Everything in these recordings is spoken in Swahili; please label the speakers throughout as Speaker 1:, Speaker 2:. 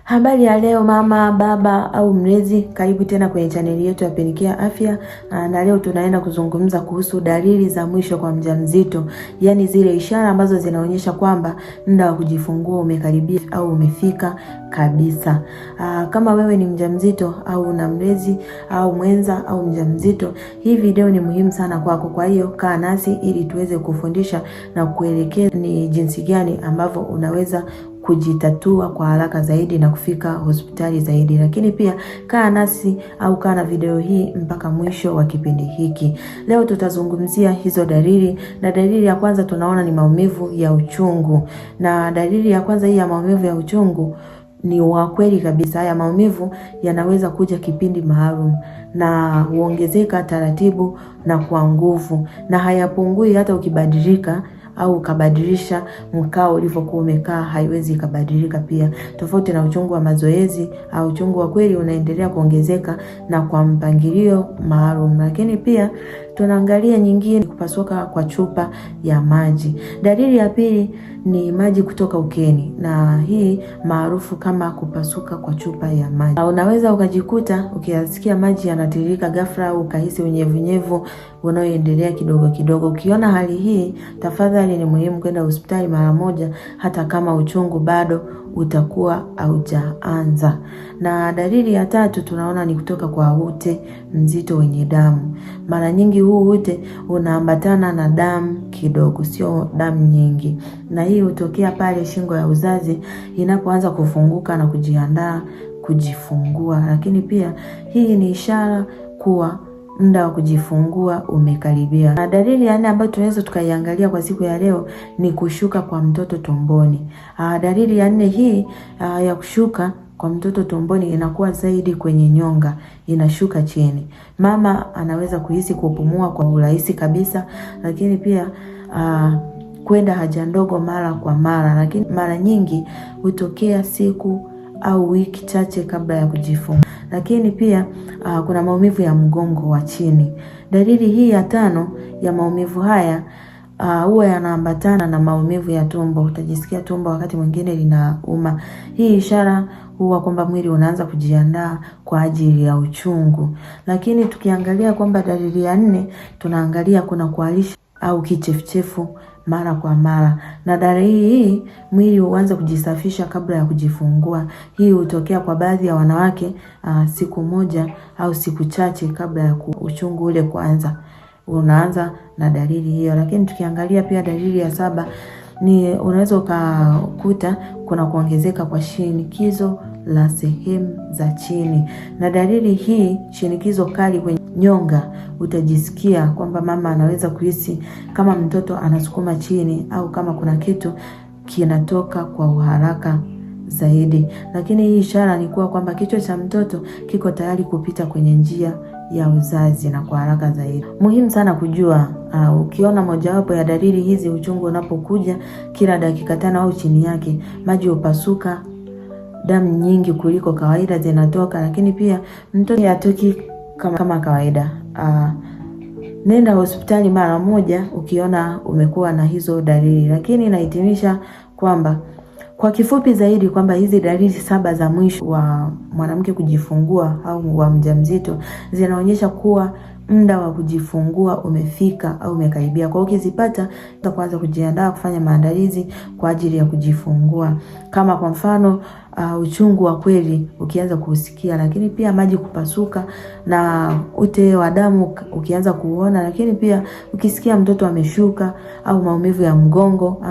Speaker 1: Habari ya leo mama, baba au mlezi, karibu tena kwenye chaneli yetu ya Penicare Afya, na leo tunaenda kuzungumza kuhusu dalili za mwisho kwa mjamzito, yaani zile ishara ambazo zinaonyesha kwamba muda wa kujifungua umekaribia au umefika kabisa. Kama wewe ni mjamzito au una mlezi au mwenza au mjamzito, hii video ni muhimu sana kwako. Kwa hiyo kaa nasi ili tuweze kufundisha na kuelekeza ni jinsi gani ambavyo unaweza kujitatua kwa haraka zaidi na kufika hospitali zaidi. Lakini pia kaa nasi au kaa na video hii mpaka mwisho wa kipindi hiki. Leo tutazungumzia hizo dalili, na dalili ya kwanza tunaona ni maumivu ya uchungu. Na dalili ya kwanza hii ya maumivu ya uchungu ni wa kweli kabisa. Haya maumivu yanaweza kuja kipindi maalum na huongezeka taratibu na kwa nguvu, na hayapungui hata ukibadilika au ukabadilisha mkao ulivyokuwa umekaa, haiwezi ikabadilika pia. Tofauti na uchungu wa mazoezi au uchungu wa kweli unaendelea kuongezeka na kwa mpangilio maalum. Lakini pia tunaangalia nyingine, kupasuka kwa chupa ya maji. Dalili ya pili ni maji kutoka ukeni, na hii maarufu kama kupasuka kwa chupa ya maji. Unaweza ukajikuta ukiyasikia maji yanatiririka ghafla au ukahisi unyevunyevu unaoendelea kidogo kidogo. Ukiona hali hii, tafadhali ni muhimu kwenda hospitali mara moja, hata kama uchungu bado utakuwa haujaanza. Na dalili ya tatu tunaona ni kutoka kwa ute mzito wenye damu. Mara nyingi huu ute unaambatana na damu kidogo, sio damu nyingi, na hii hutokea pale shingo ya uzazi inapoanza kufunguka na kujiandaa kujifungua. Lakini pia hii ni ishara kuwa muda wa kujifungua umekaribia. Na dalili ya nne ambayo tunaweza tukaiangalia kwa siku ya leo ni kushuka kwa mtoto tumboni. Dalili ya nne hii ya kushuka kwa mtoto tumboni inakuwa zaidi kwenye nyonga, inashuka chini. Mama anaweza kuhisi kupumua kwa urahisi kabisa, lakini pia kwenda haja ndogo mara kwa mara, lakini mara nyingi hutokea siku au wiki chache kabla ya kujifungua. Lakini pia kuna maumivu ya mgongo wa chini. Dalili hii ya tano ya maumivu haya huwa yanaambatana na maumivu ya tumbo. Utajisikia tumbo wakati mwingine linauma. Hii ishara huwa kwamba mwili unaanza kujiandaa kwa ajili ya uchungu. Lakini tukiangalia kwamba dalili ya nne, tunaangalia kuna kuharisha au kichefuchefu mara kwa mara. Na dalili hii mwili huanza kujisafisha kabla ya kujifungua. Hii hutokea kwa baadhi ya wanawake siku moja au siku chache kabla ya uchungu ule kuanza, unaanza na dalili hiyo. Lakini tukiangalia pia dalili ya saba ni unaweza ukakuta kuna kuongezeka kwa shinikizo la sehemu za chini, na dalili hii shinikizo kali kwenye nyonga, utajisikia kwamba mama anaweza kuhisi kama mtoto anasukuma chini au kama kuna kitu kinatoka kwa uharaka zaidi. Lakini hii ishara ni kuwa kwamba kichwa cha mtoto kiko tayari kupita kwenye njia ya uzazi na kwa haraka zaidi. Muhimu sana kujua ukiona mojawapo ya dalili hizi, uchungu unapokuja kila dakika 5 au chini yake, maji hupasuka, damu nyingi kuliko kawaida zinatoka, lakini pia mtoto hatoki kama kawaida. Nenda hospitali mara moja ukiona umekuwa na hizo dalili. Lakini nahitimisha kwamba kwa kifupi zaidi kwamba hizi dalili 7 za mwisho wa mwanamke kujifungua au wa mjamzito zinaonyesha kuwa muda wa kujifungua umefika au umekaribia. Kwa hiyo ukizipata, utaanza kujiandaa kufanya maandalizi kwa ajili ya kujifungua. Kama kwa mfano uchungu wa kweli ukianza kusikia, lakini pia maji kupasuka na ute wa damu ukianza kuona, lakini pia ukisikia mtoto ameshuka au maumivu ya mgongo,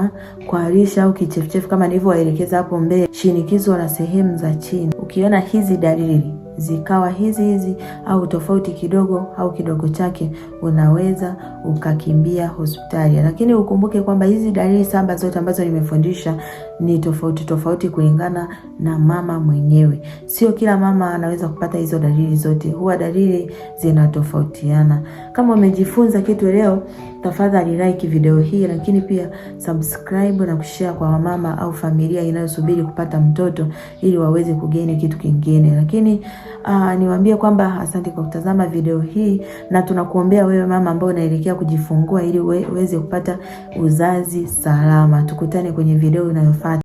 Speaker 1: kuharisha au kichefuchefu kama nilivyowaelekeza hapo mbele, shinikizo la sehemu za chini. Ukiona hizi dalili zikawa hizi hizi au tofauti kidogo au kidogo chake, unaweza ukakimbia hospitali. Lakini ukumbuke kwamba hizi dalili 7 zote ambazo nimefundisha ni tofauti tofauti kulingana na mama mwenyewe. Sio kila mama anaweza kupata hizo dalili zote, huwa dalili zinatofautiana. Kama umejifunza kitu leo, tafadhali like video hii, lakini pia subscribe na kushare kwa wamama au familia inayosubiri kupata mtoto ili waweze kugeni kitu kingine. Lakini niwaambie kwamba asante kwa kutazama video hii, na tunakuombea wewe mama ambaye unaelekea kujifungua ili uweze kupata uzazi salama. Tukutane kwenye video inayofuata.